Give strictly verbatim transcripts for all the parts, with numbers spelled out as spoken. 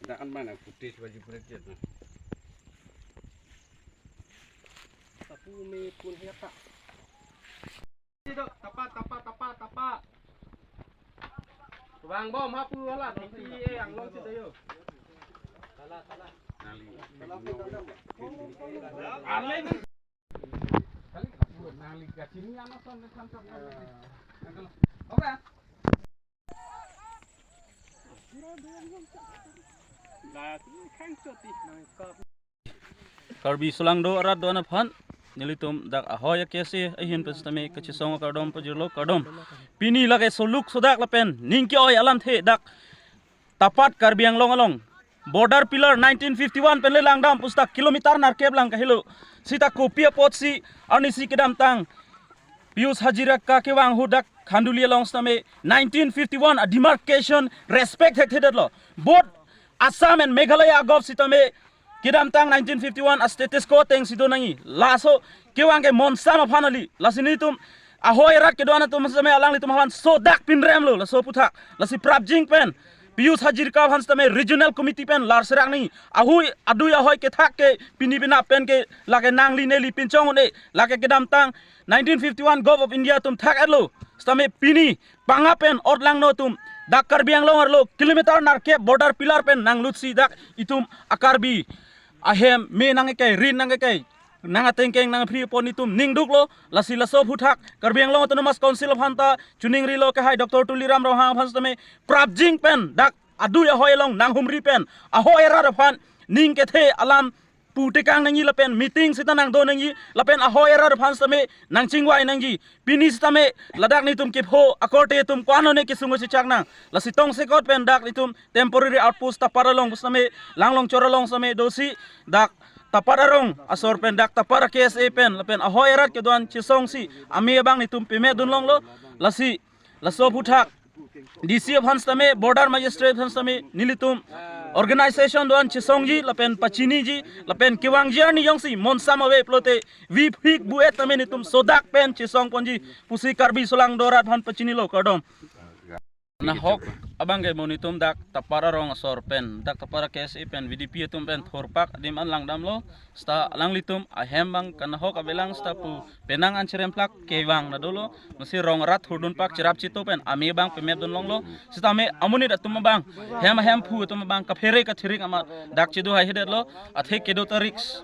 Dak an mana putih baju putih na. Tapu me pun heta. Dok, tapa, tapa, tapa, tapa. Bang bom hapu hala, di eh, anglong si tayo. Aleng. Karbi Solangdo arat do-an aphan nelitum dak ahoi a-K S A ahin pen sitame kachesong kardom pajirlo, kardom. Pini lake soluk sodak lapen ning ke-oi alamthe dak Tapat Karbi Anglong along border pillar nineteen fifty-one pen le langdam pusita kilometer nerkep lang kahelo. Sita kopi apotsi arnisi kedamtang Pius Hazarika kevang ahut dak Khanduli along sitame nineteen fifty-one a demarcation respect thekthedetlo. Both Assam and Meghalaya agov sitame kedamtang nineteen fifty-one a status quo atengsi do nangji. Laso kevang ke monsam aphan kali. Lasi nelitum ahoi arat kedo-an atum sitame alanglitum aphan sodak pinremlo laso aphuthak. Lasi prapjin pen Pius Hazarika aphan sitame regional committee pen lar serak nangji. Ahui adui ahoi kethak ke pini penap pen ke lake nangli neli pinchong un-e, lake kedamtang nineteen fifty-one Govt of India atum thak-etlo. Sitame pini panga pen otlangno atum dak Karbi Anglong arlo kilometer nerkep border pillar pen nanglutsi dak itum a-Karbi ahem me nangkekai, rit nangkekai, nang atengkeng nangphri apot nelitum ningduklo. Lasi laso aphuthak Karbi Anglong Autonomous Council aphan ta chiningrilo, kehai Doctor Tuliram Ronghang aphan sitame prapjin pen dak adui ahoi along nanghumri pen ahoi arat aphan ning kethe alam pu tekang nangji lapen meeting sita nangdo nangji lapen ahoi arat aphan sitame nangchingvai nangji. Pini sitame ladak nelitum kepho akorte atum ko-an lone kesung kachechak nang. Lasi tongsekot pen dak nelitum temporary outpost Tapat along sitame, Langlongchor along sitame dosi dak Tapat arong asor pen dak Tapat a-K S A pen lapen ahoi arat kedo-an chesongsi ame abang nelitum pemedun longlo. Lasi laso aphuthak D C aphan sitame, border magistrate aphan sitame nelitum organization do-an chesongji lapen pachiniji lapen kevangji arni jongsi monsam ave pulote vipik bu-et tame nelitum sodak pen chesongponji pusi Karbi Solangdo arat aphan pachinilo, kardom. Nahok abang ke mo nelitum dak Tapat arong asor pen dak Tapat a-K S A pen V D P atum pen thurpak adim an langdamlo. Sita alanglitum ahem abang kanahok avelang sita pu penang an cheremplak kevang na dolo. Masi rong arat hurdunpak cherap chito pen ame abang pemedun longlo. Sitame amonit atum abang, hem ahemphu atum abang kaphere kathirik amat dak chedo haihedetlo. Athe kedo ta risk.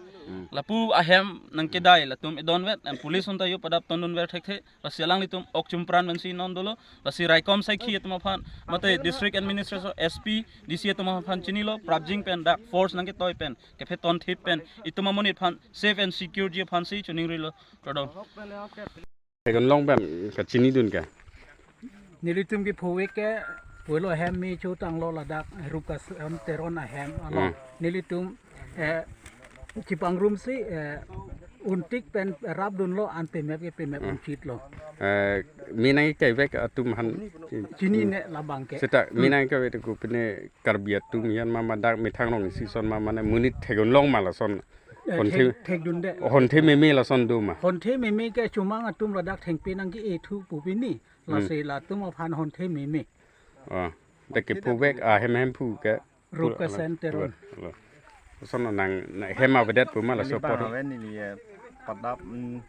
Lapu ahem nangkedai latum edonvet, em police unta yo padap tondunver thekthe. Lasi alanglitum ok chumpran mensi non dolo. Lasi raikom saikhi atum aphan mate district administration, S P, D C atum aphan chinilo, prapjin pen dak force nangketoi pen kepheton thip pen itum amonit aphan safe and secure ji aphansi chiningrilo, kardom. Theklong pen kachinidun ke. Nelitum kephovek ke pulo ahem me chotanglo ladak Rupkasan Teron ahem along. Hmm. Nelitum, eh, chipangrumsi, eh, untik pen rapdunlo, an pemep ke pemep, hmm, unchitlo. Eh, me nangkevek atum aphan chinine labang ke. Sita me, hmm, nangkevek ke pine Karbi atum ahin ma, ma dak methang rong isi ason ma, mane monit theklong ma lason. Eh, honthe, thek, thekdunde. Honthe meme lason do ma? Honthe meme ke chomang atum ladak thengpi nangke-e thu pu pini. Hmm. Lasi latum aphan honthe meme. Oh, dak kephovek ahem ahemphu ke Rupkasan Teron. Alo, alo. Lason nang, nang hem avedet pu ma laso apor? Neli bang ave neli, eh, padap, mm,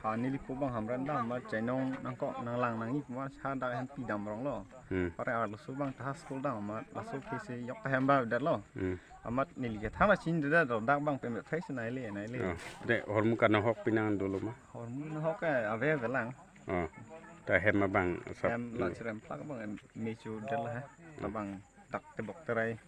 ha neli phu abang hamren dam ma chainong nangkok nanglang nangji pu ma sa dak hempi damronglo. Hmm. Pare arloso abang ta school dam ma laso ke se yok ta hem ba avedetlo. Hmm. Amat neli ke thang la chinine do, dak abang pemep thai si naile, naile. Oh, de hormu kanahok pinang dolo ma? Hormu nahok ke ave avelang. Oh. Ta hem abang sap. Hem la cheremplak abang em mechu del ha. Hmm. Abang dak tebok terai.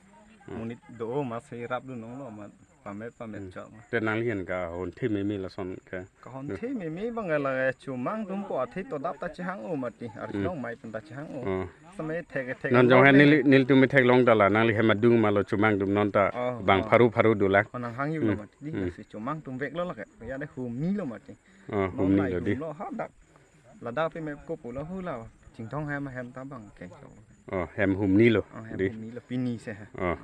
Hmm. Monit do ma se rapdun longlo ma pamep pamep, hmm, chok ma. Te nangli ahin ke honthe meme lason ke. Ka honthe meme abang la chomang atum po athe to dap ta chehang-o mati. Ar, hmm, chong mai pen ta chehang-o. Oh. Same thek thek. Non jong he neli, nelitum theklong ta la nangli hem adung ma lo chomang atum non ta, oh, bang, oh, pharu pharu dolang. Oh, nanghangji lo, hmm, mati. Di, hmm, si chomang atum veklo lake. Ya de humnilo mati. Oh, non humnilo di. Lo ha dak. Ladak pemep ko pulo hula. Chingthong hem hem ta abang ke. Oh, hem humnilo. Oh, hem di. Humnilo pini se ha. Oh. Oh.